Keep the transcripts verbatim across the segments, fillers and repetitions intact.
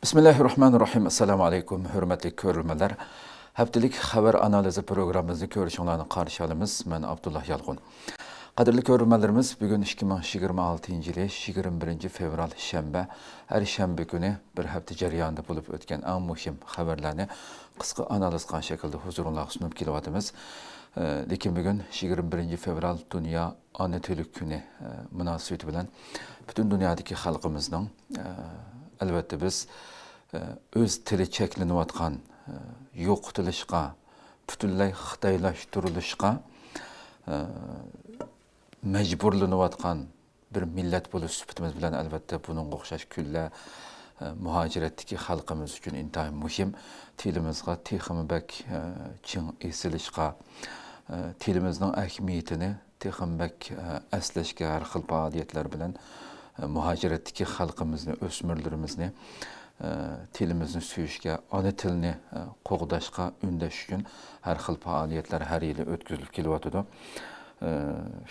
بىسمىللاھىررەھمانىررەھىم. ئەسسالامۇ ئەلەيكۇم، ھۆرمەتلىك كۆرۈرمەنلەر. ھەپتىلىك خەۋەر ئانالىزى پروگراممىمىزنى كۆرۈشۈڭلارنى قارشى ئالىمىز. مەن ئابدۇللا يالقۇن. قەدىرلىك كۆرۈرمەنلىرىمىز، بۈگۈن ئىككى مىڭ يىگىرمە ئالتىنچى يىلى يىگىرمە بىرىنچى فېۋرال شەنبە، ھەر شەنبە كۈنى بىر ھەپتە جەريانىدا بولۇپ ئۆتكەن ئەڭ مۇھىم خەۋەرلەرنى قىسقا ئانالىز قىلغان شەكىلدە ھۇزۇرۇڭلارغا سۇنۇپ كېلىۋاتىمىز. ئە، لېكىن بۈگۈن يىگىرمە بىرىنچى فېۋرال دۇنيا ئانا تىلى كۈنى، ئە، مۇناسىۋىتى بىلەن پۈتۈن دۇنيادىكى خەلقىمىزنىڭ، ئە، ئەلۋەتتە بىز، ئە، ئۆز تىلى چەكلىنىۋاتقان، ئە، يوقىتىلىشقا، پۈتۈنلەي خىتايلاشتۇرۇلۇشقا، ئە، مەجبۇرلىنىۋاتقان بىر مىللەت بولۇش سۈپىتىمىز بىلەن، ئەلۋەتتە، بۇنىڭغا ئوخشاش كۈنلەر، ئە، مۇھاجىرەتتىكى خەلقىمىز ئۈچۈن ئىنتايىن مۇھىم. تىلىمىزغا تېخىمۇ بەك، ئە، چىڭ ئېسىلىشقا، ئە، تىلىمىزنىڭ ئەھمىيىتىنى تېخىمۇ بەك، ئە، ئەسلەشكە ھەر خىل پائالىيەتلەر بىلەن، ئە، مۇھاجىرەتتىكى خەلقىمىزنى، ئۆسمۈرلىرىمىزنى، ئە، تىلىمىزنى سۆيۈشكە، ئانا تىلنى، ئە، قوغداشقا ئۈندەش ئۈچۈن ھەر خىل پائالىيەتلەر ھەر يىلى ئۆتكۈزۈلۈپ كېلىۋاتىدۇ. ئە،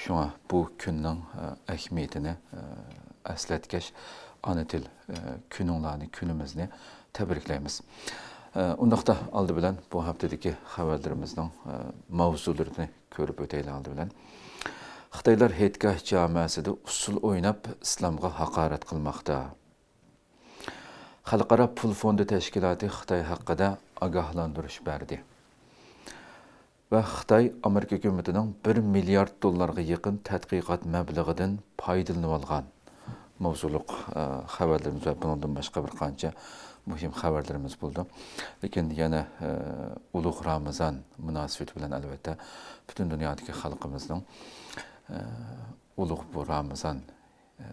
شۇڭا بۇ كۈننىڭ، ئە، ئەھمىيىتىنى، ئە، ئەسلەتكەچ، ئانا تىل، ئە، كۈنۈڭلارنى، كۈنىمىزنى تەبرىكلەيمىز. ئە، ئۇنداقتا ئالدى بىلەن بۇ ھەپتىدىكى خەۋەرلىرىمىزنىڭ، ئە، ماۋزۇلىرىنى كۆرۈپ ئۆتەيلى ئالدى بىلەن. خىتايلار ھېيتگاھ جامەسىدە ئۇسسۇل ئويناپ ئىسلامغا ھاقارەت قىلماقتا. خەلقئارا پۇل فوندى تەشكىلاتى خىتاي ھەققىدە ئاگاھلاندۇرۇش بەردى. ۋە خىتاي ئامېرىكا ھۆكۈمىتىنىڭ بىر مىليارد دوللارغا يېقىن تەتقىقات مەبلىغىدىن پايدىلىنىۋالغان ماۋزۇلۇق، ئە، خەۋەرلىرىمىز ۋە بۇنىڭدىن باشقا بىر قانچە مۇھىم خەۋەرلىرىمىز بولىدۇ. لېكىن يەنە، ئە، ئۇلۇغ رامىزان مۇناسىۋىتى بىلەن، ئەلۋەتتە، پۈتۈن دۇنيادىكى خەلقىمىزنىڭ، ئە، ئۇلۇغ بۇ رامىزان، ئە،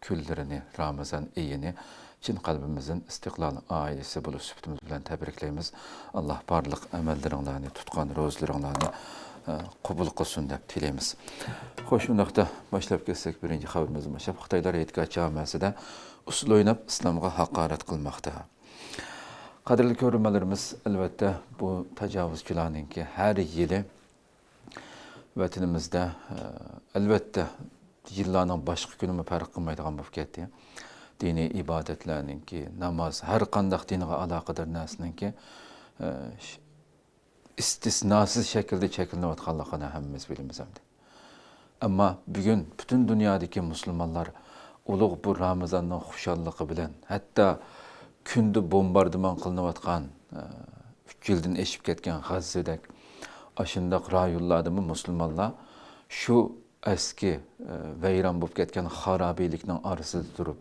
كۈنلىرىنى، رامىزان ئېيىنى چىن قەلبىمىزدىن ئىستىقلال ئائىلىسى بولۇش سۈپىتىمىز بىلەن تەبرىكلەيمىز. ئاللاھ بارلىق ئەمەللىرىڭلارنى، تۇتقان روزىلىرىڭلارنى، ئە، قوبۇل قىلسۇن دەپ تىلەيمىز. خوش، ئۇنداقتا باشلاپ كەتسەك، بىرىنچى خەۋىرىمىزدىن باشلاپ، خىتايلار ھېيتگاھ جامەسىدە ئۇسسۇل ئويناپ ئىسلامغا ھاقارەت قىلماقتا. قەدىرلىك كۆرۈرمەنلىرىمىز، ئەلۋەتتە، بۇ تاجاۋۇزچىلارنىڭكى ھەر يىلى ۋەتىنىمىزدە، ئە، ئەلۋەتتە، يىللارنىڭ باشقا كۈنىمۇ پەرق قىلمايدىغان بولۇپ كەتتى. دىنىي ئىبادەتلەرنىڭكى، ناماز، ھەر قانداق دىنغا ئالاقىدار نەرسىنىڭكى، ئە، ش-، ئىستىسناسىز شەكىلدە چەكلىنىۋاتقانلىقىنى ھەممىمىز بىلىمىز ئەمدى. ئەمما بۈگۈن پۈتۈن دۇنيادىكى مۇسۇلمانلار ئۇلۇغ بۇ رامىزاننىڭ خۇشاللىقى بىلەن، ھەتتا كۈندە بومباردىمان قىلىنىۋاتقان، ئە، ئۈچ يىلدىن ئېشىپ كەتكەن غەززىدەك ئاشۇنداق رايونلاردىمۇ مۇسۇلمانلار شۇ ئەسكى، ئە، ۋەيران بولۇپ كەتكەن خارابىلىكنىڭ ئارىسىدا تۇرۇپ،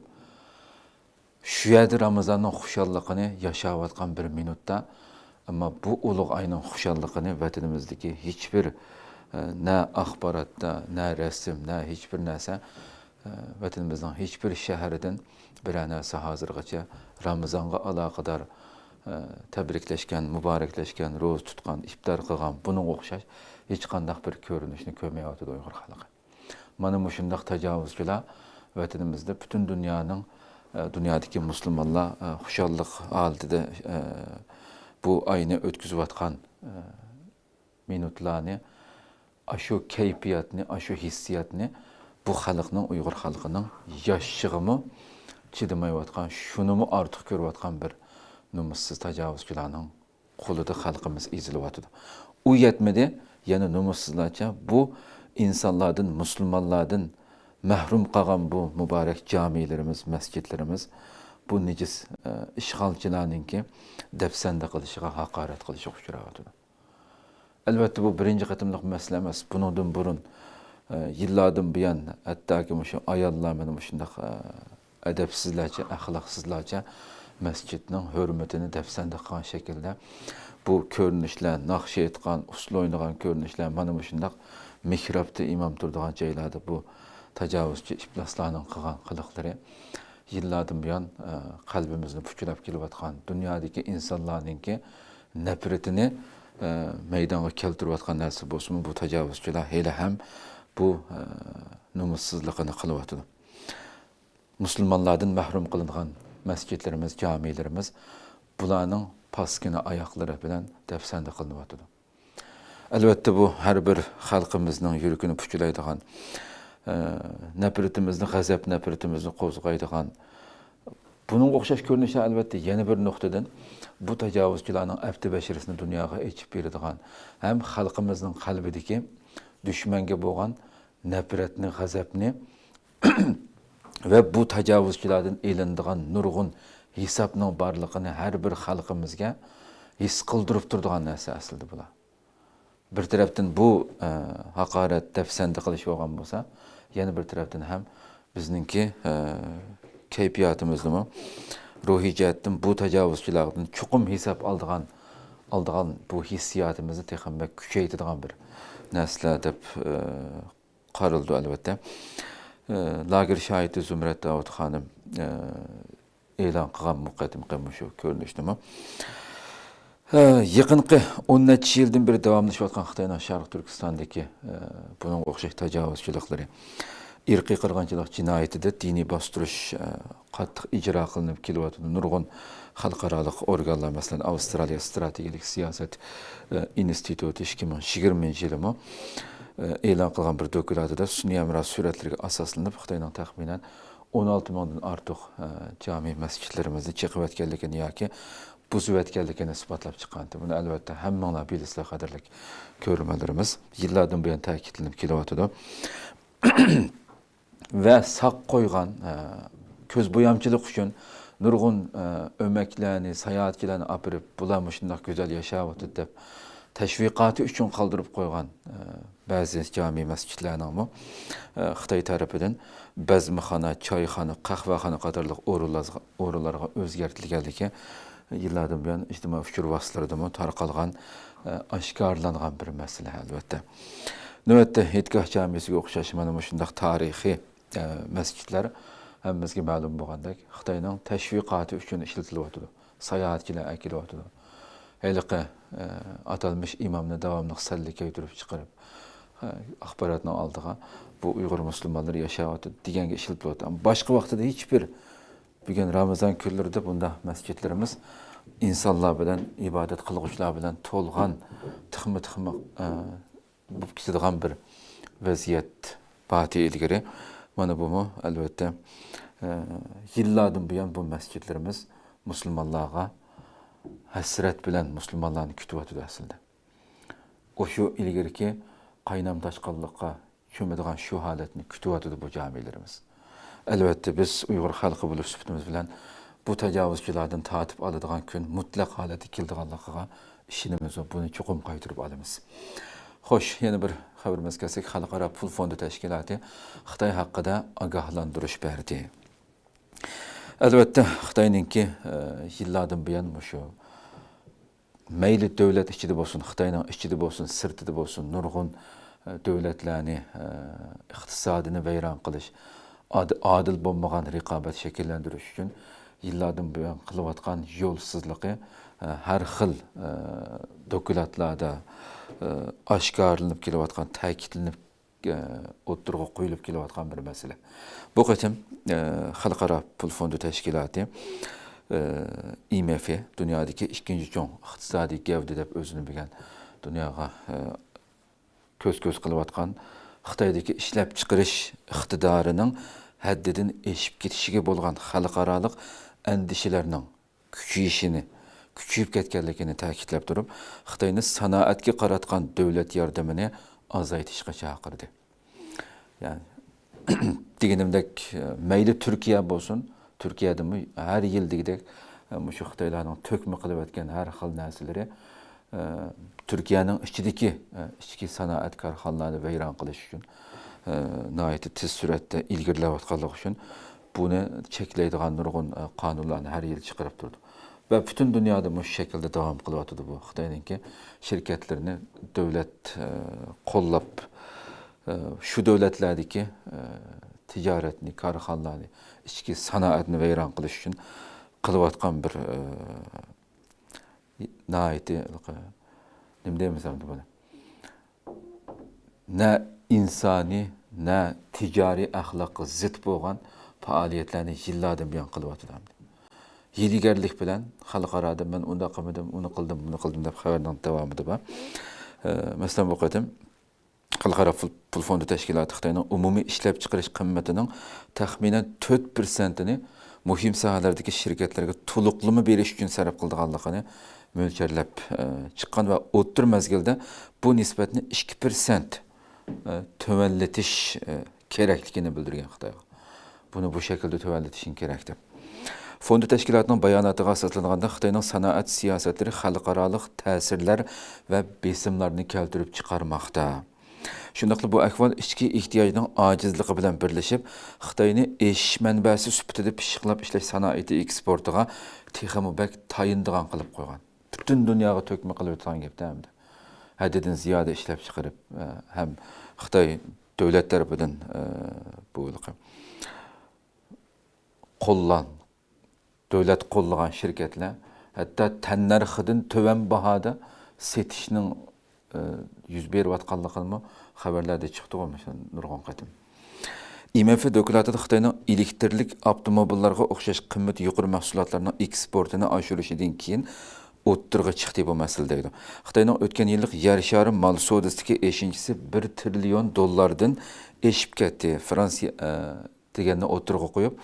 شۇ يەردە رامىزاننىڭ خۇشاللىقىنى ياشاۋاتقان بىر مىنۇتتا، ئەمما بۇ ئۇلۇغ ئاينىڭ خۇشاللىقىنى ۋەتىنىمىزدىكى ھېچبىر، ئە، نە ئاخباراتتا، نە رەسىم، نە ھېچبىر نەرسە، ئە، ۋەتىنىمىزنىڭ ھېچبىر شەھىرىدىن بىرەر نەرسە ھازىرغىچە رامىزانغا ئالاقىدار، ئە، تەبرىكلەشكەن، مۇبارەكلەشكەن، روزا تۇتقان، ئىپتار قىلغان، بۇنىڭغا ئوخشاش ھېچقانداق بىر كۆرۈنۈشنى كۆرمەيۋاتىدۇ ئۇيغۇر خەلقى. مانا مۇشۇنداق تاجاۋۇزچىلار ۋەتىنىمىزدە پۈتۈن دۇنيانىڭ، ئە، دۇنيادىكى مۇسۇلمانلار، ئە، خۇشاللىق ھالىتىدە، ئە، بۇ ئاينى ئۆتكۈزۈۋاتقان، ئە، مىنۇتلارنى، ئاشۇ كەيپىياتنى، ئاشۇ ھېسسىياتنى بۇ خەلقنىڭ، ئۇيغۇر خەلقىنىڭ ياشىشىغىمۇ چىدىمايۋاتقان، شۇنىمۇ ئارتۇق كۆرۈۋاتقان بىر نومۇسسىز تاجاۋۇزچىلارنىڭ قولىدا خەلقىمىز ئېزىلىۋاتىدۇ. ئۇ يەتمىدى، يەنە نومۇسسىزلارچە بۇ ئىنسانلاردىن، مۇسۇلمانلاردىن مەھرۇم قالغان بۇ مۇبارەك جامىلىرىمىز، مەسچىتلىرىمىز بۇ نىجىس، ئە، ئىشغالچىلارنىڭكى دەپسەندە قىلىشىغا، ھاقارەت قىلىشىغا ئۇچراۋاتىدۇ. ئەلۋەتتە، بۇ بىرىنچى قېتىملىق مەسىلە ئەمەس. بۇنىڭدىن بۇرۇن، ئە، يىللاردىن بۇيان، ھەتتاكى مۇشۇ ئاياللار مانا مۇشۇنداق، ئە، ئەدەپسىزلەرچە، ئەخلاقسىزلارچە مەسچىتنىڭ ھۆرمىتىنى دەپسەندە قىلغان شەكىلدە بۇ كۆرۈنۈشلەر، ناخشا ئېيتقان، ئۇسسۇل ئوينىغان كۆرۈنۈشلەر، مانا مۇشۇنداق مېھرابتا ئىمام تۇرىدىغان جايلاردا بۇ تاجاۋۇزچى ئىپلاسلارنىڭ قىلغان قىلىقلىرى يىللاردىن بۇيان، ئە، قەلبىمىزنى پۇچىلاپ كېلىۋاتقان، دۇنيادىكى ئىنسانلارنىڭكى نەپرىتىنى، ئە، مەيدانغا كەلتۈرۈۋاتقان نەرسە بولسىمۇ، بۇ تاجاۋۇزچىلار ھېلىھەم بۇ، ئە، نومۇسسىزلىقىنى قىلىۋاتىدۇ. مۇسۇلمانلاردىن مەھرۇم قىلىنغان مەسچىتلىرىمىز، جامىلىرىمىز بۇلارنىڭ پاسكىنا ئاياقلىرى بىلەن دەپسەندە قىلىنىۋاتىدۇ. ئەلۋەتتە، بۇ ھەر بىر خەلقىمىزنىڭ يۈرىكىنى پۇچىلايدىغان، ئە، نەپرىتىمىزنى، غەزەپ نەپرىتىمىزنى قوزغايدىغان، بۇنىڭغا ئوخشاش كۆرۈنۈشلەر، ئەلۋەتتە، يەنە بىر نۇقتىدىن، بۇ تاجاۋۇزچىلارنىڭ ئەپتى بەشىرىسىنى دۇنياغا ئېچىپ بېرىدىغان ھەم خەلقىمىزنىڭ قەلبىدىكى دۈشمەنگە بولغان نەپرەتنى، غەزەپنى ۋە بۇ تاجاۋۇزچىلاردىن ئېلىنىدىغان نۇرغۇن ھېسابنىڭ بارلىقىنى ھەر بىر خەلقىمىزگە ھېس قىلدۇرۇپ تۇرىدىغان نەرسە ئەسلىدە بۇلار. بىر تەرەپتىن بۇ، ئە، ھاقارەت، دەپسەندە قىلىش بولغان بولسا، يەنە بىر تەرەپتىن ھەم بىزنىڭكى، ئە، كەيپىياتىمىزنىمۇ روھىي جەھەتتىن بۇ تاجاۋۇزچىلاردىن چوقۇم ھېساب ئالىدىغان، ئالىدىغان بۇ ھېسسىياتىمىزنى تېخىمۇ بەك كۈچەيتىدىغان بىر نەرسىلەر دەپ، ئە، قارىلىدۇ، ئەلۋەتتە. ئە، لاگېر شاھىتى زۇمرەت داۋۇت خانىم، ئە، ئېلان قىلغان بۇ قېتىمقى مۇشۇ كۆرۈنۈشنىمۇ. ئە، يېقىنقى ئون نەچچە يىلدىن بېرى داۋاملىشىۋاتقان خىتاينىڭ شەرقىي تۈركىستاندىكى، ئە، بۇنىڭغا ئوخشاش تاجاۋۇزچىلىقلىرى، ئىرقىي قىرغىنچىلىق جىنايىتىدە دىنىي باستۇرۇش، ئە، قاتتىق ئىجرا قىلىنىپ كېلىۋاتىدۇ. نۇرغۇن خەلقئارالىق ئورگانلار، مەسىلەن، ئاۋسترالىيە ئىستراتېگىيەلىك سىياسەت، ئە، ئىنستىتۇتى ئىككى مىڭ يىگىرمىنچى يىلىمۇ، ئە، ئېلان قىلغان بىر دوكلاتىدا سۈنئىي ھەمراھ سۈرەتلىرىگە ئاساسلىنىپ، خىتاينىڭ تەخمىنەن ئون ئالتە مىڭدىن ئارتۇق، ئە، جامى مەسچىتلىرىمىزنى چېقىۋەتكەنلىكىنى ياكى بۇزۇۋەتكەنلىكىنى ئىسپاتلاپ چىققانىدى. بۇنى، ئەلۋەتتە، ھەممىڭلار بىلىسىلەر، قەدىرلىك كۆرۈرمەنلىرىمىز. يىللاردىن بۇيان تەكىتلىنىپ كېلىۋاتىدۇ. ۋە ساق قويغان، ئە، كۆز بويامچىلىق ئۈچۈن نۇرغۇن، ئە، ئۆمەكلەرنى، ساياھەتچىلەرنى ئاپىرىپ، بۇلار مۇشۇنداق گۈزەل ياشاۋاتىدۇ دەپ، تەشۋىقاتى ئۈچۈن قالدۇرۇپ قويغان، ئە، بەزى جامى مەسچىتلەرنىڭمۇ، ئە، خىتاي تەرىپىدىن بەزمىخانا، چايخانا، قەھۋەخانا قاتارلىق ئورۇنلارغا، ئورۇنلارغا ئۆزگەرتىلگەنلىكى يىللاردىن بۇيان ئىجتىمائىي ئۇچۇر ۋاسىتىلىرىدىمۇ تارقالغان، ئە، ئاشكارىلانغان بىر مەسىلە، ئەلۋەتتە. نۆۋەتتە، ھېيتگاھ جامىسىگە ئوخشاش مانا مۇشۇنداق تارىخىي، ئە، مەسچىتلەر ھەممىمىزگە مەلۇم بولغاندەك، خىتاينىڭ تەشۋىقاتى ئۈچۈن ئىشلىتىلىۋاتىدۇ. ساياھەتچىلەر ئەكېلىۋاتىدۇ. ھېلىقى، ئە، ئاتالمىش ئىمامنى داۋاملىق سەللىگە كۆتۈرۈپ چىقىرىپ، ئە، ئاخباراتنىڭ ئالدىغا بۇ ئۇيغۇر مۇسۇلمانلىرى ياشاۋاتىدۇ دېگەنگە ئىشلىتىۋاتىدۇ. ئەمما باشقا ۋاقتىدا ھېچبىر، بۈگۈن رامىزان كۈنلىرىدە بۇنداق مەسچىتلىرىمىز ئىنسانلار بىلەن، ئىبادەت قىلغۇچىلار بىلەن تولغان، تېخىمۇ، تېخىمۇ، ئە، بولۇپ كېتىدىغان بىر ۋەزىيەت بارتى ئىلگىرى. مانا بۇمۇ، ئەلۋەتتە، ئە، يىللاردىن بۇيان بۇ مەسچىتلىرىمىز مۇسۇلمانلارغا ھەسرەت بىلەن مۇسۇلمانلارنى كۈتۈۋاتىدۇ ئەسلىدە. ئۇ شۇ ئىلگىرىكى قاينام تاشقىنلىققا چۆمىدىغان شۇ ھالەتنى كۈتۈۋاتىدۇ بۇ جامىلىرىمىز. ئەلۋەتتە، بىز ئۇيغۇر خەلقى بولۇش سۈپىتىمىز بىلەن بۇ تاجاۋۇزچىلاردىن تارتىپ ئالىدىغان كۈن مۇتلەق ھالەتتە كېلىدىغانلىقىغا ئىشىنىمىز ۋە بۇنى چوقۇم قايتۇرۇپ ئالىمىز. خوش، يەنە بىر خەۋىرىمىزگە كەلسەك، خەلقئارا پۇل فوندى تەشكىلاتى خىتاي ھەققىدە ئاگاھلاندۇرۇش بەردى. ئەلۋەتتە، خىتاينىڭكى، ئە، يىللاردىن بۇيان مۇشۇ مەيلى دۆلەت ئىچىدە بولسۇن، خىتاينىڭ ئىچىدە بولسۇن، سىرتىدا بولسۇن، نۇرغۇن، ئە، دۆلەتلەرنى، ئە، ئىقتىسادىنى ۋەيران قىلىش، ئاد-، ئادىل بولمىغان رىقابەت شەكىللەندۈرۈش ئۈچۈن يىللاردىن بۇيان قىلىۋاتقان يولسىزلىقى، ئە، ھەر خىل، ئە، دوكلاتلاردا، ئە، ئاشكارىلىنىپ كېلىۋاتقان، تەكىتلىنىپ ئوتتۇرىغا قويۇلۇپ كېلىۋاتقان بىر مەسىلە. بۇ قېتىم، ئە، خەلقئارا پۇل فوندى تەشكىلاتى، ئە، ئاي ئېم ئېف، دۇنيادىكى ئىككىنچى چوڭ ئىقتىسادىي گەۋدە دەپ ئۆزىنى بىلگەن، دۇنياغا، ئە، كۆز-كۆز قىلىۋاتقان خىتايدىكى ئىشلەپچىقىرىش ئىقتىدارىنىڭ ھەددىدىن ئېشىپ كېتىشىگە بولغان خەلقئارالىق ئەندىشىلەرنىڭ كۈچىيىشىنى، كۈچىيىپ كەتكەنلىكىنى تەكىتلەپ تۇرۇپ، خىتاينى سانائەتكە قاراتقان دۆلەت ياردىمىنى ئازايتىشقا چاقىردى. يەنى، دېگىنىمدەك، مەيلى تۈركىيە بولسۇن، تۈركىيەدىمۇ ھەر يىل دېگۈدەك، مۇشۇ خىتايلارنىڭ تۆكمە قىلىۋەتكەن ھەر خىل نەرسىلىرى، ئە، تۈركىيەنىڭ ئىچىدىكى، ئە، ئىچكى سانائەت كارخانىلارنى ۋەيران قىلىش ئۈچۈن، ئە، ناھايىتى تېز سۈرئەتتە ئىلگىرىلەۋاتقانلىقى ئۈچۈن بۇنى چەكلەيدىغان نۇرغۇن، ئە، قانۇنلارنى ھەر يىل چىقىرىپ تۇرىدۇ. ۋە پۈتۈن دۇنيادا مۇشۇ شەكىلدە داۋام قىلىۋاتىدۇ بۇ. خىتاينىڭكى شىركەتلىرىنى دۆلەت، ئە، قوللاپ، ئە، شۇ دۆلەتلەردىكى، ئە، تىجارەتنى، كارخانىلارنى، ئىچكى سانائەتنى ۋەيران قىلىش ئۈچۈن قىلىۋاتقان بىر، ئە، ناھايىتى، نېمە دەيمىز ئەمدى بۇنى؟ نە ئىنسانىي، نە تىجارىي ئەخلاققا زىت بولغان پائالىيەتلەرنى يىللاردىن بۇيان قىلىۋاتىدۇ ئەمدى. ھىيلىگەرلىك بىلەن خەلقئارادا مەن ئۇنداق قىلمىدىم، ئۇنى قىلدىم، بۇنى قىلدىم دەپ خەۋەرنىڭ داۋامىدا بار. ئە، مەسىلەن، بۇ قېتىم خەلقئارا پۇل، پۇل فوندى تەشكىلاتى خىتاينىڭ ئومۇمىي ئىشلەپچىقىرىش قىممىتىنىڭ تەخمىنەن تۆت پىرسەنتىنى مۇھىم ساھەلەردىكى شىركەتلەرگە تولۇقلىما بېرىش ئۈچۈن سەرپ قىلىدىغانلىقىنى مۆلچەرلەپ، ئە، چىققان ۋە ئوتتۇرا مەزگىلدە بۇ نىسبەتنى ئىككى پىرسەنت، ئە، تۆۋەنلىتىش، ئە، كېرەكلىكىنى بىلدۈرگەن خىتايغا. بۇنى بۇ شەكىلدە تۆۋەنلىتىشىڭ كېرەك دەپ. فوندى تەشكىلاتىنىڭ باياناتىغا ئاساسلانغاندا، خىتاينىڭ سانائەت سىياسەتلىرى خەلقئارالىق تەسىرلەر ۋە بېسىملارنى كەلتۈرۈپ چىقارماقتا. شۇنداقلا بۇ ئەھۋال ئىچكى ئېھتىياجنىڭ ئاجىزلىقى بىلەن بىرلىشىپ، خىتاينى ئېشىش مەنبەسى سۈپىتىدە پىششىقلاپ ئىشلەش سانائىتى ئېكسپورتىغا تېخىمۇ بەك تايىنىدىغان قىلىپ قويغان. پۈتۈن دۇنياغا تۆكمە قىلىۋېتىدىغان گەپتە ئەمدى. ھەددىدىن زىيادە ئىشلەپچىقىرىپ، ئە، ھەم خىتاي دۆلەت تەرىپىدىن، ئە، بۇ ھېلىقى قوللان-، دۆلەت قوللىغان شىركەتلەر ھەتتا تەننەرخىدىن تۆۋەن باھادا سېتىشنىڭ، ئە، يۈز بېرىۋاتقانلىقىمۇ خەۋەرلەردە چىقتىغۇ، مۇشۇ نۇرغۇن قېتىم. ئاي ئېم ئېف دوكلاتىدا خىتاينىڭ ئېلېكتىرلىك ئاپتوموبىللارغا ئوخشاش قىممىتى يۇقىرى مەھسۇلاتلارنىڭ ئېكسپورتىنى ئاشۇرۇشىدىن كېيىن ئوتتۇرىغا چىقتى بۇ مەسىلە دەيدۇ. خىتاينىڭ ئۆتكەن يىللىق يەر شارى مال سودىسىدىكى ئېشىنچىسى بىر تىرىليون دوللاردىن ئېشىپ كەتتى. فرانسىيە، ئە، دېگەننى ئوتتۇرىغا قويۇپ،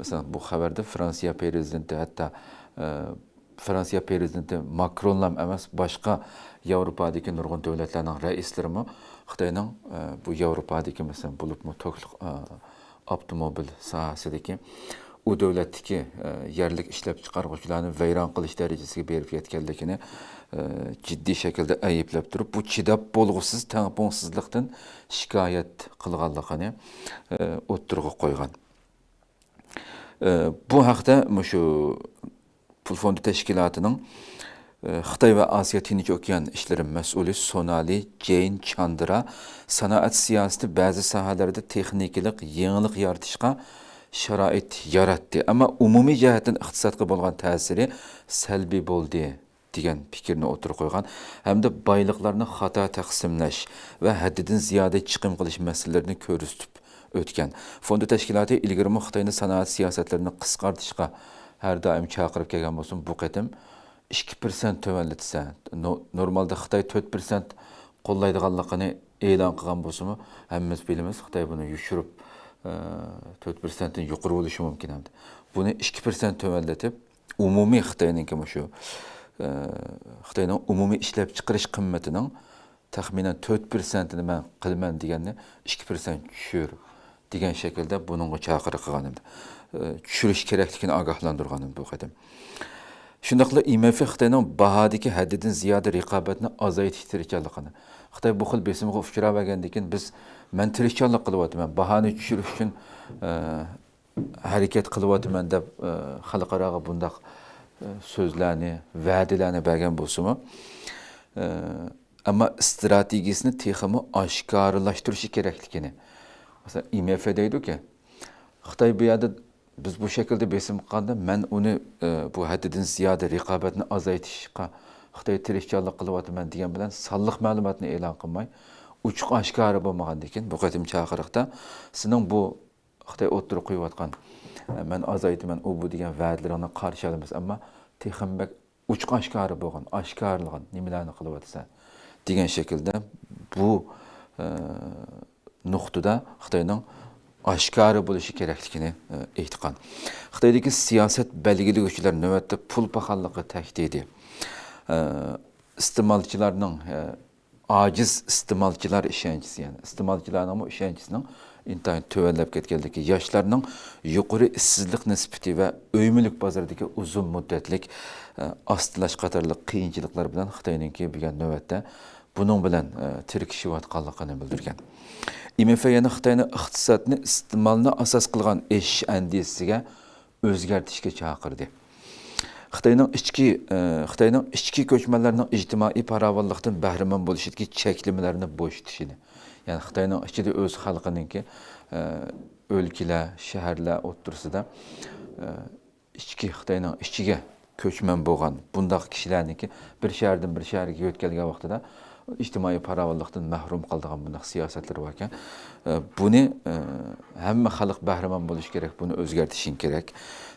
مەسىلەن، بۇ خەۋەردە فرانسىيە پرېزىدېنتى، ھەتتا، ئە، فرانسىيە پرېزىدېنتى ماكرونلام ئەمەس، باشقا ياۋروپادىكى نۇرغۇن دۆلەتلەرنىڭ رەئىسلىرىمۇ خىتاينىڭ، ئە، بۇ ياۋروپادىكى، مەسىلەن، بولۇپمۇ توكلۇق، ئە، ئاپتوموبىل ساھەسىدىكى ئۇ دۆلەتتىكى، ئە، يەرلىك ئىشلەپچىقارغۇچىلارنى ۋەيران قىلىش دەرىجىسىگە بېرىپ يەتكەنلىكىنى، ئە، جىددىي شەكىلدە ئەيىبلەپ تۇرۇپ، بۇ چىداپ بولغۇسىز تەڭپۇڭسىزلىقتىن شىكايەت قىلغانلىقىنى، ئە، ئوتتۇرىغا قويغان. ئە، بۇ ھەقتە مۇشۇ پۇل فوندى تەشكىلاتىنىڭ، ئە، خىتاي ۋە ئاسىيا تىنچ ئوكيان ئىشلىرى مەسئۇلى سونالى جېين چاندرا سانائەت سىياسىتى بەزى ساھەلەردە تېخنىكىلىق يېڭىلىق يارىتىشقا شارائىت ياراتتى، ئەمما ئومۇمىي جەھەتتىن ئىقتىسادقا بولغان تەسىرى سەلبىي بولدى، دېگەن پىكىرنى ئوتتۇرىغا قويغان ھەمدە بايلىقلارنى خاتا تەقسىملەش ۋە ھەددىدىن زىيادە چىقىم قىلىش مەسىلىلىرىنى كۆرسىتىپ ئۆتكەن. فوندى تەشكىلاتى ئىلگىرىمۇ خىتاينى سانائەت سىياسەتلىرىنى قىسقارتىشقا ھەر دائىم چاقىرىپ كەلگەن بولسىمۇ، بۇ قېتىم ئىككى پىرسەنت تۆۋەنلىتىسەن. نو-، نورمالدا خىتاي تۆت پىرسەنت قوللايدىغانلىقىنى ئېلان قىلغان بولسىمۇ، ھەممىمىز بىلىمىز، خىتاي بۇنى يوشۇرۇپ، ئە، تۆت پىرسەنتتىن يۇقىرى بولۇشى مۇمكىن ئەمدى. بۇنى ئىككى پىرسەنت تۆۋەنلىتىپ، ئومۇمىي خىتاينىڭكى مۇشۇ، ئە، خىتاينىڭ ئومۇمىي ئىشلەپچىقىرىش قىممىتىنىڭ تەخمىنەن تۆت پىرسەنتىنى مەن قىلىمەن دېگەننى ئىككى پىرسەنت چۈشۈر دېگەن شەكىلدە بۇنىڭغا چاقىرىق قىلغان ئىدى. ئە، چۈشۈرۈش كېرەكلىكىنى ئاگاھلاندۇرغان ئىدى بۇ قېتىم. شۇنداقلا ئاي ئېم ئېف خىتاينىڭ باھادىكى ھەددىدىن زىيادە رىقابەتنى ئازايتىش تىرىشچانلىقىنى، خىتاي بۇ خىل بېسىمغا ئۇچراۋەرگەندىن كېيىن، بىز، مەن تىرىشچانلىق قىلىۋاتىمەن، باھانى چۈشۈرۈش ئۈچۈن، ئە، ھەرىكەت قىلىۋاتىمەن دەپ، ئە، خەلقئاراغا بۇنداق، ئە، سۆزلەرنى، ۋەدىلەرنى بەرگەن بولسىمۇ، ئە، ئەمما ئىستراتېگىيىسىنى تېخىمۇ ئاشكارىلاشتۇرۇشى كېرەكلىكىنى. مەسىلەن، ئاي ئېم ئېف دەيدۇكى، خىتاي بۇ يەردە بىز بۇ شەكىلدە بېسىم قىلغاندا، مەن ئۇنى، ئە، بۇ ھەددىدىن زىيادە رىقابەتنى ئازايتىشقا خىتاي تىرىشچانلىق قىلىۋاتىمەن دېگەن بىلەن سانلىق مەلۇماتنى ئېلان قىلماي، ئوچۇق ئاشكارا بولمىغاندىن كېيىن، بۇ قېتىم چاقىرىقتا سېنىڭ بۇ خىتاي ئوتتۇرىغا قويۇۋاتقان، ئە، مەن ئازايتىمەن، ئۇ بۇ دېگەن ۋەدىلىرىڭنى قارشى ئالىمىز، ئەمما تېخىمۇ بەك ئوچۇق ئاشكارا بولغىن، ئاشكارىلىغىن، نېمىلەرنى قىلىۋاتىسەن دېگەن شەكىلدە بۇ، ئە، نۇقتىدا خىتاينىڭ ئاشكارا بولۇشى كېرەكلىكىنى، ئە، ئېيتقان. خىتايدىكى سىياسەت بەلگىلىگۈچىلەر نۆۋەتتە پۇل پاخاللىقى تەھدىتى، ئە، ئىستېمالچىلارنىڭ، ئە، ئاجىز ئىستېمالچىلار ئىشەنچىسى، يەنى ئىستېمالچىلارنىڭمۇ ئىشەنچىسىنىڭ ئىنتايىن تۆۋەنلەپ كەتكەنلىكى، ياشلارنىڭ يۇقىرى ئىشسىزلىق نىسبىتى ۋە ئۆي مۈلۈك بازىرىدىكى ئۇزۇن مۇددەتلىك، ئە، ئاستىلاش قاتارلىق قىيىنچىلىقلار بىلەن خىتاينىڭكى بۈگۈن نۆۋەتتە بۇنىڭ بىلەن، ئە، تىركىشىۋاتقانلىقىنى بىلدۈرگەن. ئاي ئېم ئېف يەنە خىتاينى ئىقتىسادنى ئىستېمالنى ئاساس قىلغان ئېشىش ئەندىزىسىگە ئۆزگەرتىشكە چاقىردى. خىتاينىڭ ئىچكى، ئە، خىتاينىڭ ئىچكى كۆچمەنلەرنىڭ ئىجتىمائىي پاراۋانلىقتىن بەھرىمەن بولۇشىدىكى چەكلىمىلەرنى بوشىتىشىنى، يەنى خىتاينىڭ ئىچىدە ئۆز خەلقىنىڭكى، ئە، ئۆلكىلەر، شەھەرلەر ئوتتۇرىسىدا، ئە، ئىچكى، خىتاينىڭ ئىچىگە كۆچمەن بولغان بۇنداق كىشىلەرنىڭكى بىر شەھەردىن بىر شەھەرگە يۆتكەلگەن ۋاقتىدا ئىجتىمائىي پاراۋانلىقتىن مەھرۇم قالىدىغان بۇنداق سىياسەتلىرى باركەن. ئە، بۇنى، ئە، ھەممە خەلق بەھرىمەن بولۇشى كېرەك، بۇنى ئۆزگەرتىشىڭ كېرەك.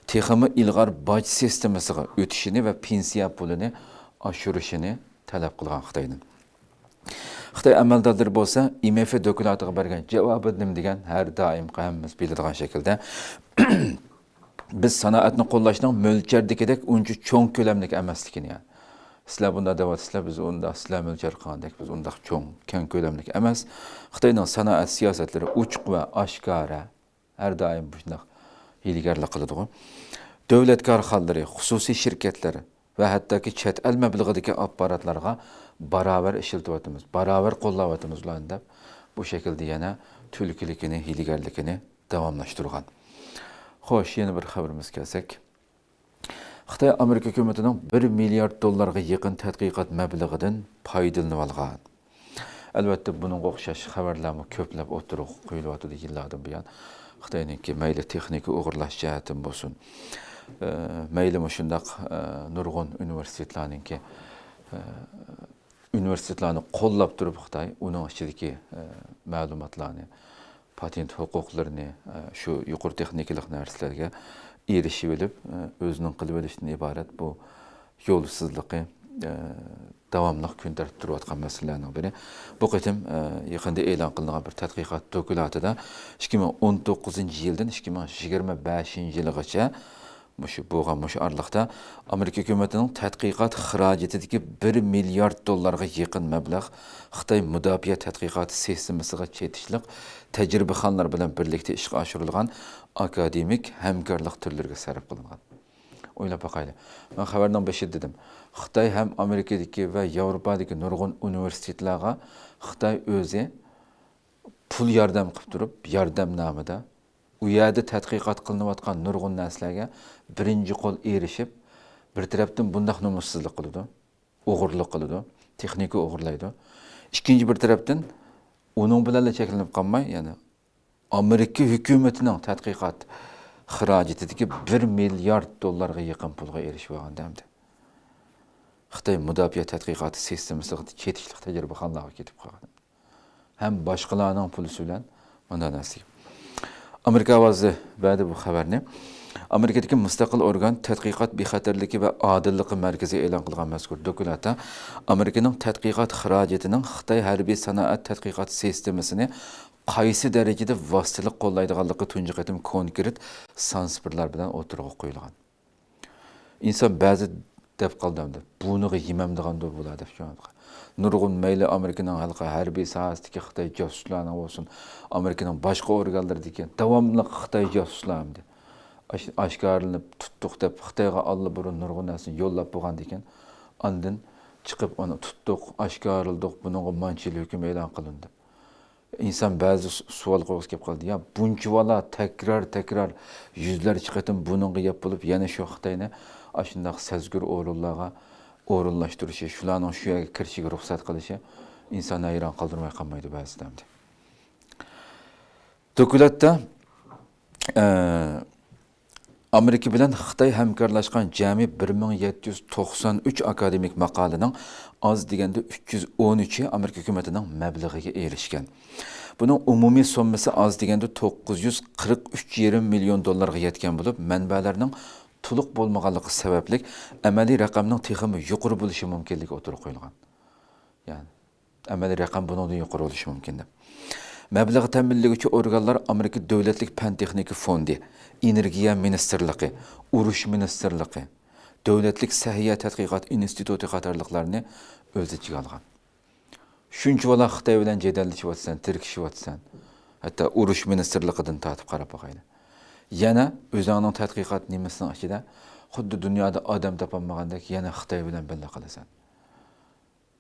تېخىمۇ ئىلغار باج سىستېمىسىغا ئۆتۈشىنى ۋە پېنسىيە پۇلىنى ئاشۇرۇشىنى تەلەپ قىلغان خىتايدىن. خىتاي ئەمەلدارلىرى بولسا ئاي ئېم ئېف دوكلاتىغا بەرگەن جاۋابى نېمە دېگەن؟ ھەر دائىمقى ھەممىمىز بىلىدىغان شەكىلدە، بىز سانائەتنى قوللاشنىڭ مۆلچەردىكىدەك ئۇنچە چوڭ كۆلەملىك ئەمەسلىكىنى، يەنى سىلەر بۇنداق دەۋاتىسىلەر، بىز ئۇنداق، سىلەر مۆلچەر قىلغاندەك بىز ئۇنداق چوڭ، كەڭ كۆلەملىك ئەمەس. خىتاينىڭ سانائەت سىياسەتلىرى ئوچۇق ۋە ئاشكارا، ھەر دائىم بۇ شۇنداق ھىيلىگەرلىك قىلىدىغۇ. دۆلەت كارخانىلىرى، خۇسۇسىي شىركەتلەر ۋە ھەتتاكى چەت ئەل مەبلىغىدىكى ئاپپاراتلارغا باراۋەر ئىشلىتىۋاتىمىز، باراۋەر قوللاۋاتىمىز ئۇلارنى دەپ، بۇ شەكىلدە يەنە تۈلكىلىكىنى، ھىيلىگەرلىكىنى داۋاملاشتۇرغان. خوش، يەنە بىر خەۋىرىمىزگە كەلسەك. خىتاي ئامېرىكا ھۆكۈمىتىنىڭ بىر مىليارد دوللارغا يېقىن تەتقىقات مەبلىغىدىن پايدىلىنىۋالغان. ئەلۋەتتە، بۇنىڭغا ئوخشاش خەۋەرلەرمۇ كۆپلەپ ئوتتۇرىغا قويۇلۇۋاتىدۇ يىللاردىن بۇيان. خىتاينىڭكى مەيلى تېخنىكا ئوغرىلاش جەھەتتىن بولسۇن، ئە، مەيلى مۇشۇنداق، ئە، نۇرغۇن ئۇنىۋېرسىتېتلارنىڭكى، ئە، ئۇنىۋېرسىتېتلارنى قوللاپ تۇرۇپ خىتاي ئۇنىڭ ئىچىدىكى، ئە، مەلۇماتلارنى، پاتېنت ھوقۇقلىرىنى، ئە، شۇ يۇقىرى تېخنىكىلىق نەرسىلەرگە ئېرىشىۋېلىپ، ئە، ئۆزىنىڭ قىلىۋېلىشتىن ئىبارەت بۇ يولسىزلىقى، ئە، داۋاملىق كۈن تەرتىپتە تۇرۇۋاتقان مەسىلىلەرنىڭ بىرى. بۇ قېتىم، ئە، يېقىندا ئېلان قىلىنغان بىر تەتقىقات دوكلاتىدا ئىككى مىڭ ئون توققۇزىنچى يىلدىن ئىككى مىڭ يىگىرمە بەشىنچى يىلىغىچە مۇشۇ بولغان مۇشۇ ئارىلىقتا ئامېرىكا ھۆكۈمىتىنىڭ تەتقىقات خىراجىتىدىكى بىر مىليارد دوللارغا يېقىن مەبلەغ خىتاي مۇداپىئە تەتقىقات سىستېمىسىغا چېتىشلىق تەجرىبىخانىلار بىلەن بىرلىكتە ئىشقا ئاشۇرۇلغان ئاكادېمىك ھەمكارلىق تۈرلىرىگە سەرپ قىلىنغان. ئويلاپ باقايلى. مەن خەۋەرنىڭ بېشىدا دېدىم. خىتاي ھەم ئامېرىكىدىكى ۋە ياۋروپادىكى نۇرغۇن ئۇنىۋېرسىتېتلارغا خىتاي ئۆزى پۇل ياردەم قىلىپ تۇرۇپ، ياردەم نامىدا ئۇ يەردە تەتقىقات قىلىنىۋاتقان نۇرغۇن نەرسىلەرگە بىرىنچى قول ئېرىشىپ، بىر تەرەپتىن بۇنداق نومۇسسىزلىق قىلىدۇ، ئوغرىلىق قىلىدۇ، تېخنىكا ئوغرىلايدۇ. ئىككىنچى بىر تەرەپتىن ئۇنىڭ بىلەنلا چەكلىنىپ قالماي، يەنە ئامېرىكا ھۆكۈمىتىنىڭ تەتقىقات خىراجىتىدىكى بىر مىليارد دوللارغا يېقىن پۇلغا ئېرىشىپ ئالغان ئەمدى. خىتاي مۇداپىئە تەتقىقاتى سىستېمىسىغا چېتىشلىق تەجرىبىخانىلارغا كېتىپ قالغان. ھەم باشقىلارنىڭ پۇلى بىلەن مۇنداق نەرسە. ئامېرىكا ئاۋازى بەردى بۇ خەۋەرنى. ئامېرىكىدىكى مۇستەقىل ئورگان تەتقىقات بىخەتەرلىكى ۋە ئادىللىقى مەركىزى ئېلان قىلغان مەزكۇر دوكلاتتا ئامېرىكىنىڭ تەتقىقات خىراجىتىنىڭ خىتاي ھەربىي سانائەت تەتقىقات سىستېمىسىنى قايسى دەرىجىدە ۋاسىتىلىك قوللايدىغانلىقى تۇنجى قېتىم كونكرېت سانسىپىرلار بىلەن ئوتتۇرىغا قويۇلغان. ئىنسان بەزى دەپ قالدى ئەمدى، بۇنىغا يېمەمدىغاندۇ بۇلار دەپ شۇ. نۇرغۇن مەيلى ئامېرىكىنىڭ ھېلىقى ھەربىي ساھەسىدىكى خىتاي جاسۇسلارنىڭ بولسۇن، ئامېرىكىنىڭ باشقا ئورگانلىرىدىكى داۋاملىق خىتاي جاسۇسلار ئەمدى. ئاش-، ئاشكارىلىنىپ تۇتتۇق دەپ خىتايغا ئاللىبۇرۇن نۇرغۇن نەرسىنى يوللاپ بولغاندىكىن، ئاندىن چىقىپ ئۇنى تۇتتۇق، ئاشكارىلىدۇق، بۇنىڭغا مانچىلا ھۆكۈم ئېلان قىلىندى. ئىنسان بەزى سو-، سوئال قويغۇسى كېلىپ قالدى. يا بۇنچىۋالا تەكرار، تەكرار يۈزلەرچە قېتىم بۇنىڭغا يەپ بولۇپ، يەنە شۇ خىتاينى ئاشۇنداق سەزگۈر ئورۇنلارغا ئورۇنلاشتۇرۇشى، شۇلارنىڭ شۇ يەرگە كىرىشىگە رۇخسەت قىلىشى ئىنساننى ھەيران قالدۇرماي قالمايدۇ بەزىدە ئەمدى. دوكلاتتا، ئە، ئامېرىكا بىلەن خىتاي ھەمكارلاشقان جەمئىي بىر مىڭ يەتتە يۈز توقسان ئۈچ ئاكادېمىك ماقالىنىڭ ئاز دېگەندە ئۈچ يۈز ئون ئۈچى ئامېرىكا ھۆكۈمىتىنىڭ مەبلىغىگە ئېرىشكەن. بۇنىڭ ئومۇمىي سوممىسى ئاز دېگەندە توققۇز يۈز قىرىق ئۈچ يېرىم مىليون دوللارغا يەتكەن بولۇپ، مەنبەلەرنىڭ تولۇق بولمىغانلىقى سەۋەبلىك، ئەمەلىي رەقەمنىڭ تېخىمۇ يۇقىرى بولۇشى مۇمكىنلىكى ئوتتۇرىغا قويۇلغان. يەنى، ئەمەلىي رەقەم بۇنىڭدىن يۇقىرى بولۇشى مۇمكىن دەپ. مەبلەغ تەمىنلىگۈچى ئورگانلار ئامېرىكا دۆلەتلىك پەن تېخنىكا فوندى، ئېنېرگىيە مىنىستىرلىقى، ئۇرۇش مىنىستىرلىقى، دۆلەتلىك سەھىيە تەتقىقات ئىنستىتۇتى قاتارلىقلارنى ئۆز ئىچىگە ئالغان. شۇنچىۋالا خىتاي بىلەن جېدەللىشىۋاتىسەن، تىركىشىۋاتىسەن، ھەتتا ئۇرۇش مىنىستىرلىقىدىن تارتىپ قاراپ باقايلى. يەنە ئۆزۈڭنىڭ تەتقىقات نېمىسىنىڭ ئىچىدە خۇددى دۇنيادا ئادەم تاپالمىغاندەك يەنە خىتاي بىلەن بىللە قىلىسەن.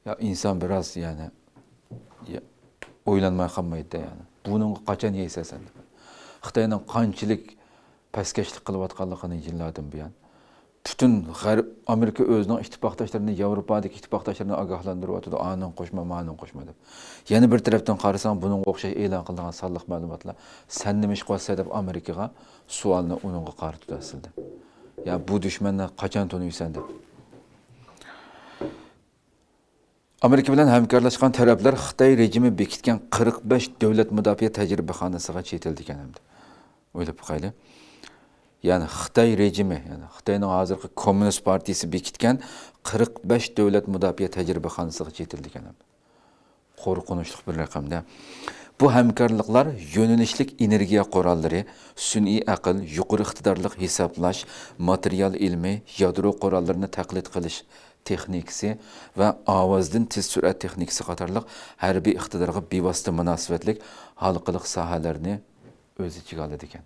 يا ئىنسان بىراز، يەنى، يا، ئويلانماي قالمايدۇ، يەنى. بۇنىڭغا قاچان يەيسەن سەن دەپ. خىتاينىڭ قانچىلىك پەسكەشلىك قىلىۋاتقانلىقىنى يىللاردىن بۇيان. پۈتۈن غەرب، ئامېرىكا ئۆزىنىڭ ئىتتىپاقداشلىرىنى، ياۋروپادىكى ئىتتىپاقداشلىرىنى ئاگاھلاندۇرۇۋاتىدۇ، ئانىڭ قوشما، مانىڭ قوشما دەپ. يەنە بىر تەرەپتىن قارىساڭ، بۇنىڭغا ئوخشاش ئېلان قىلىنغان سانلىق مەلۇماتلار، سەن نېمە ئىش قىلىسەن دەپ ئامېرىكىغا سوئالنى ئۇنىڭغا قارىتىدۇ ئەسلىدە. يا بۇ دۈشمەننى قاچان تونۇيسەن دەپ. ئامېرىكا بىلەن ھەمكارلاشقان تەرەپلەر خىتاي رېجىمى بېكىتكەن قىرىق بەش دۆلەت مۇداپىئە تەجرىبىخانىسىغا چېتىلىدىكەن ئەمدى. ئويلاپ باقايلى. يەنى خىتاي رېجىمى، يەنى خىتاينىڭ ھازىرقى كوممۇنىست پارتىيىسى بېكىتكەن قىرىق بەش دۆلەت مۇداپىئە تەجرىبىخانىسىغا چېتىلىدىكەن ئەمدى. قورقۇنچلۇق بىر رەقەمدە. بۇ ھەمكارلىقلار يۆنىلىشلىك ئېنېرگىيە قوراللىرى، سۈنئىي ئەقىل، يۇقىرى ئىقتىدارلىق ھېسابلاش، ماتېرىيال ئىلمى، يادرو قوراللىرىنى تەقلىد قىلىش تېخنىكىسى ۋە ئاۋازدىن تېز سۈرئەت تېخنىكىسى قاتارلىق ھەربىي ئىقتىدارغا بىۋاسىتە مۇناسىۋەتلىك ھالقىلىق ساھەلەرنى ئۆز ئىچىگە ئالىدىكەن.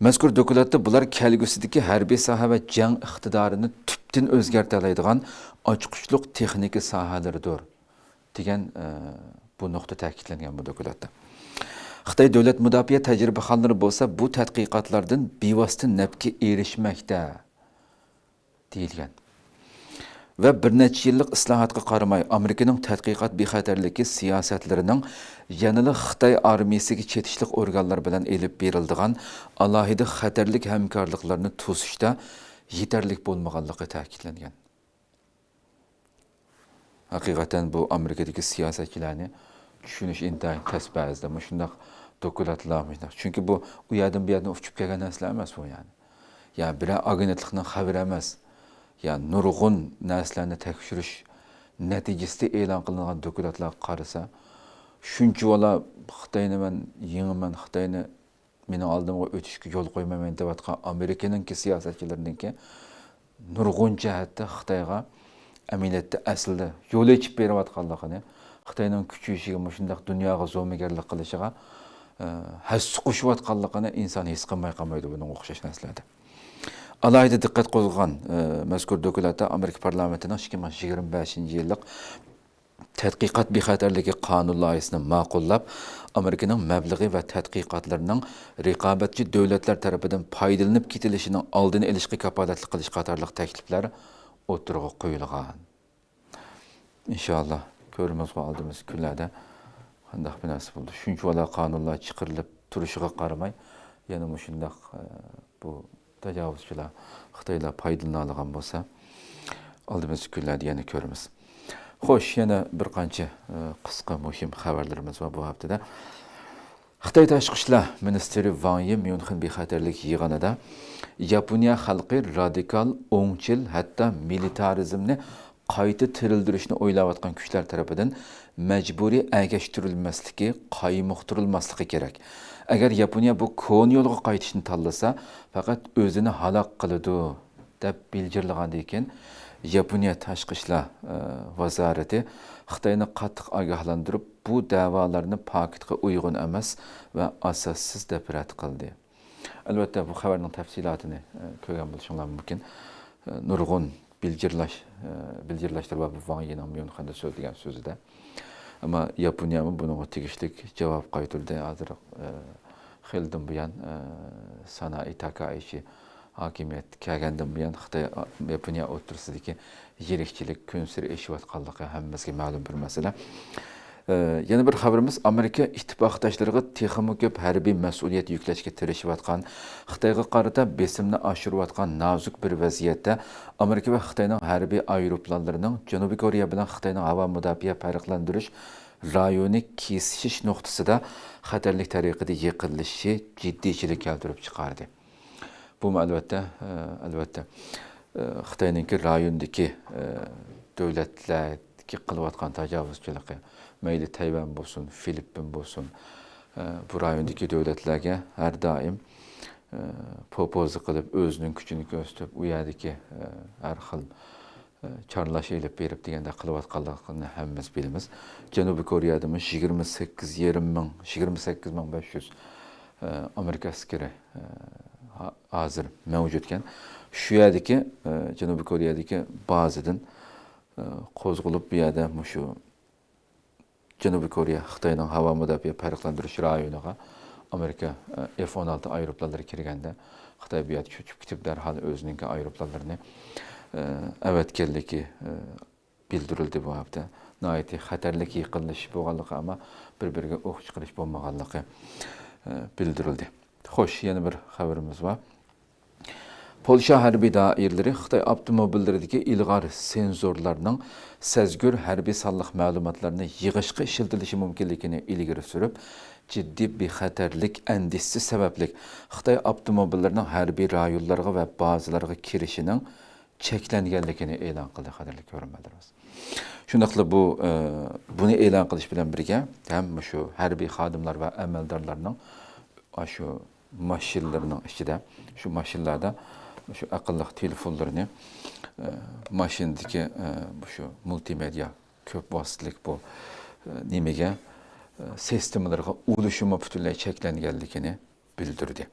مەزكۇر دوكلاتتا بۇلار كەلگۈسىدىكى ھەربىي ساھە ۋە جەڭ ئىقتىدارىنى تۈپتىن ئۆزگەرتەلەيدىغان ئاچقۇچلۇق تېخنىكا ساھەلىرىدۇر، دېگەن، ئە، بۇ نۇقتا تەكىتلەنگەن بۇ دوكلاتتا. خىتاي دۆلەت مۇداپىئە تەجرىبىخانىلىرى بولسا بۇ تەتقىقاتلاردىن بىۋاسىتە نەپكە ئېرىشمەكتە، دېيىلگەن. ۋە بىر نەچچە يىللىق ئىسلاھاتقا قارىماي، ئامېرىكىنىڭ تەتقىقات بىخەتەرلىكى سىياسەتلىرىنىڭ يەنىلا خىتاي ئارمىيىسىگە چېتىشلىق ئورگانلار بىلەن ئېلىپ بېرىلىدىغان ئالاھىدە خەتەرلىك ھەمكارلىقلارنى توسۇشتا يېتەرلىك بولمىغانلىقى تەكىتلەنگەن. ھەقىقەتەن بۇ ئامېرىكىدىكى سىياسەتچىلەرنى چۈشىنىش ئىنتايىن تەس بەزىدە. مۇشۇنداق دوكلاتلار، مۇشۇنداق. چۈنكى بۇ ئۇ يەردىن بۇ يەردىن ئۇچۇپ كەلگەن نەرسىلەر ئەمەس بۇ، يەنى. يەنى بىرەر ئاگېنتلىقنىڭ خەۋىرى ئەمەس. يەنى نۇرغۇن نەرسىلەرنى تەكشۈرۈش نەتىجىسىدە ئېلان قىلىنغان دوكلاتلارغا قارىسا، شۇنچىۋالا خىتاينى مەن يېڭىمەن، خىتاينى مېنىڭ ئالدىمغا ئۆتۈشكە يول قويمايمەن دەۋاتقان ئامېرىكىنىڭكى سىياسەتچىلىرىنىڭكى نۇرغۇن جەھەتتە خىتايغا ئەمەلىيەتتە ئەسلىدە يول ئېچىپ بېرىۋاتقانلىقىنى، خىتاينىڭ كۈچىيىشىگە، مۇشۇنداق دۇنياغا زومىگەرلىك قىلىشىغا، ئە، ھەسسە قوشۇۋاتقانلىقىنى ئىنسان ھېس قىلماي قالمايدۇ بۇنىڭغا ئوخشاش نەرسىلەردە. ئالاھىدە دىققەت قوزغىغان، ئە، مەزكۇر دوكلاتتا ئامېرىكا پارلامېنتىنىڭ ئىككى مىڭ يىگىرمە بەشىنچى يىللىق تەتقىقات بىخەتەرلىكى قانۇن لايىھىسىنى ماقۇللاپ، ئامېرىكىنىڭ مەبلىغى ۋە تەتقىقاتلىرىنىڭ رىقابەتچى دۆلەتلەر تەرىپىدىن پايدىلىنىپ كېتىلىشىنىڭ ئالدىنى ئېلىشقا كاپالەتلىك قىلىش قاتارلىق تەكلىپلەر ئوتتۇرىغا قويۇلغان. ئىنشاللا، كۆرىمىزغۇ ئالدىمىزدىكى كۈنلەردە قانداق بىر نەرسە بولىدۇ. شۇنچىۋالا قانۇنلار چىقىرىلىپ تۇرۇشىغا قارىماي، يەنە مۇشۇنداق، ئە، بۇ تاجاۋۇزچىلار خىتايلار پايدىلىنالىغان بولسا، ئالدىمىزدىكى كۈنلەردە يەنە كۆرىمىز. خوش، يەنە بىر قانچە، ئە، قىسقا مۇھىم خەۋەرلىرىمىز بار بۇ ھەپتىدە. خىتاي تاشقى ئىشلار مىنىستىرى ۋاڭ يى ميۇنخېن بىخەتەرلىك يىغىنىدا ياپونىيە خەلقى رادىكال، ئوڭچىل، ھەتتا مىلىتارىزمنى قايتا تىرىلدۈرۈشنى ئويلاۋاتقان كۈچلەر تەرىپىدىن مەجبۇرىي ئەگەشتۈرۈلمەسلىكى، قايمۇقتۇرۇلماسلىقى كېرەك. ئەگەر ياپونىيە بۇ كونا يولغا قايتىشنى تاللىسا، پەقەت ئۆزىنى ھالاك قىلىدۇ، دەپ بىلجىرلىغاندىن كېيىن، ياپونىيە تاشقى ئىشلار، ئە، ۋازارىتى خىتاينى قاتتىق ئاگاھلاندۇرۇپ، بۇ دەۋالارنى پاكىتقا ئۇيغۇن ئەمەس ۋە ئاساسسىز دەپ رەت قىلدى. ئەلۋەتتە، بۇ خەۋەرنىڭ تەپسىلاتىنى، ئە، كۆرگەن بولۇشۇڭلار مۇمكىن. ئە، نۇرغۇن بىلجىرلاش، ئە، بىلجىرلاشلار بار بۇ ۋاڭ يىنىڭ ميۇنخېندا سۆزلىگەن سۆزىدە. ئەمما ياپونىيەمۇ بۇنىڭغا تېگىشلىك جاۋاب قايتۇردى. ھازىر، ئە، خېلىدىن بۇيان، ئە، سانائى تاكائىچى ھاكىمىيەتكە كەلگەندىن بۇيان خىتاي، ياپونىيە ئوتتۇرىسىدىكى يىرىكچىلىك كۈنسېرى ئېشىۋاتقانلىقى ھەممىمىزگە مەلۇم بىر مەسىلە. ئە، يەنە بىر خەۋىرىمىز، ئامېرىكا ئىتتىپاقداشلىرىغا تېخىمۇ كۆپ ھەربىي مەسئۇلىيەت يۈكلەشكە تىرىشىۋاتقان، خىتايغا قارىتا بېسىمنى ئاشۇرۇۋاتقان نازۇك بىر ۋەزىيەتتە، ئامېرىكا ۋە خىتاينىڭ ھەربىي ئايروپىلانلىرىنىڭ جەنۇبىي كورېيە بىلەن خىتاينىڭ ھاۋا مۇداپىئە پەرقلەندۈرۈش رايونى كېسىشىش نۇقتىسىدا خەتەرلىك تەرىقىدە يېقىنلىشىشى جىددىيچىلىك كەلتۈرۈپ چىقاردى. بۇمۇ ئەلۋەتتە، ئە، ئەلۋەتتە، ئە، خىتاينىڭكى رايوندىكى، ئە، دۆلەتلەرگە قىلىۋاتقان تاجاۋۇزچىلىقى، مەيلى تەيۋەن بولسۇن، فىلىپپىن بولسۇن، ئە، بۇ رايوندىكى دۆلەتلەرگە ھەر دائىم، ئە، پوپوزا قىلىپ، ئۆزىنىڭ كۈچىنى كۆرسىتىپ، ئۇ يەردىكى، ئە، ھەر خىل، ئە، چارلاش ئېلىپ بېرىپ دېگەندەك قىلىۋاتقانلىقىنى ھەممىمىز بىلىمىز. جەنۇبىي كورېيەدىمۇ يىگىرمە سەككىز يېرىم مىڭ، يىگىرمە سەككىز مىڭ بەش يۈز، ئە، ئامېرىكا ئەسكىرى، ئە، ھا-، ھازىر مەۋجۇتكەن. شۇ يەردىكى، ئە، جەنۇبىي كورېيەدىكى بازىدىن، ئە، قوزغىلىپ بۇ يەردە مۇشۇ جەنۇبىي كورېيە خىتاينىڭ ھاۋا مۇداپىئە پەرقلەندۈرۈش رايونىغا ئامېرىكا، ئە، ئېف ئون ئالتە ئايروپىلانلىرى كىرگەندە، خىتاي بۇ يەردە چۆچۈپ كېتىپ، دەرھال ئۆزىنىڭكى ئايروپىلانلىرىنى، ئە، ئەۋەتكەنلىكى، ئە، بىلدۈرۈلدى بۇ ھەپتە. ناھايىتى خەتەرلىك يېقىنلىشىش بولغانلىقى، ئەمما بىر-بىرىگە ئوق چىقىرىش بولمىغانلىقى، ئە، بىلدۈرۈلدى. خوش، يەنە بىر خەۋىرىمىز بار. پولشا ھەربىي دائىرىلىرى خىتاي ئاپتوموبىللىرىدىكى ئىلغار سېنزورلارنىڭ سەزگۈر ھەربىي سانلىق مەلۇماتلارنى يىغىشقا ئىشلىتىلىشى مۇمكىنلىكىنى ئىلگىرى سۈرۈپ، جىددىي بىخەتەرلىك ئەندىشىسى سەۋەبلىك خىتاي ئاپتوموبىللىرىنىڭ ھەربىي رايونلارغا ۋە بازىلارغا كىرىشىنىڭ چەكلەنگەنلىكىنى ئېلان قىلدى، قەدىرلىك كۆرۈرمەنلىرىمىز. شۇنداقلا بۇ، ئە، بۇنى ئېلان قىلىش بىلەن بىرگە، ھەم مۇشۇ ھەربىي خادىملار ۋە ئەمەلدارلارنىڭ ئاشۇ ماشىنىلىرىنىڭ ئىچىدە، شۇ ماشىنىلاردا شۇ ئەقىللىق تېلېفونلىرىنى، ئە، ماشىنىدىكى، ئە، شۇ مۇلتىمېدىيا كۆپ ۋاسىتىلىك بۇ، ئە، نېمىگە، ئە، سىستېمىلىرىغا ئۇلىشىمۇ پۈتۈنلەي چەكلەنگەنلىكىنى بىلدۈردى.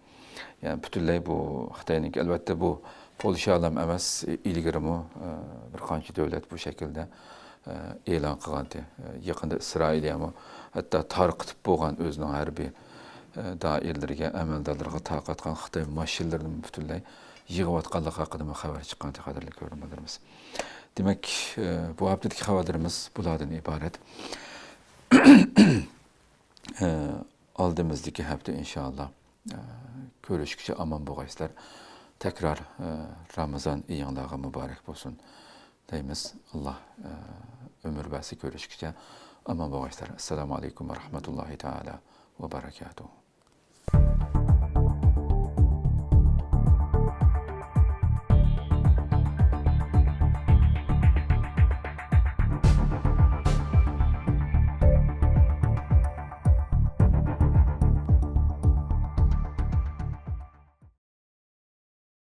يەنى پۈتۈنلەي بۇ خىتاينىڭكى، ئەلۋەتتە، بۇ پولشالام ئەمەس، ئىلگىرىمۇ، ئە، بىر قانچە دۆلەت بۇ شەكىلدە، ئە، ئېلان قىلغانتى. ئە، يېقىندا ئىسرائىلىيەمۇ ھەتتا تارقىتىپ بولغان ئۆزىنىڭ ھەربىي، ئە، دائىرىلىرىگە، ئەمەلدارلىرىغا تارقاتقان خىتاي ماشىنىلىرىنى پۈتۈنلەي يىغىۋاتقانلىقى ھەققىدىمۇ خەۋەر چىققانتى، قەدىرلىك كۆرۈرمەنلىرىمىز. دېمەك، ئە، بۇ ھەپتىدىكى خەۋەرلىرىمىز بۇلاردىن ئىبارەت. ئە، ئالدىمىزدىكى ھەپتە ئىنشائاللا، ئە، كۆرۈشكىچە ئامان بولغايسىلەر. تەكرار، ئە، رامىزان ئېيىڭلارغا مۇبارەك بولسۇن دەيمىز. ئاللا، ئە، ئۆمۈر بەرسە كۆرۈشكىچە ئامان بولغايسىلەر. ئەسسالامۇ ئەلەيكۇم ۋە رەھمەتۇللاھى تائالا ۋە بەرەكاتۇھۇ.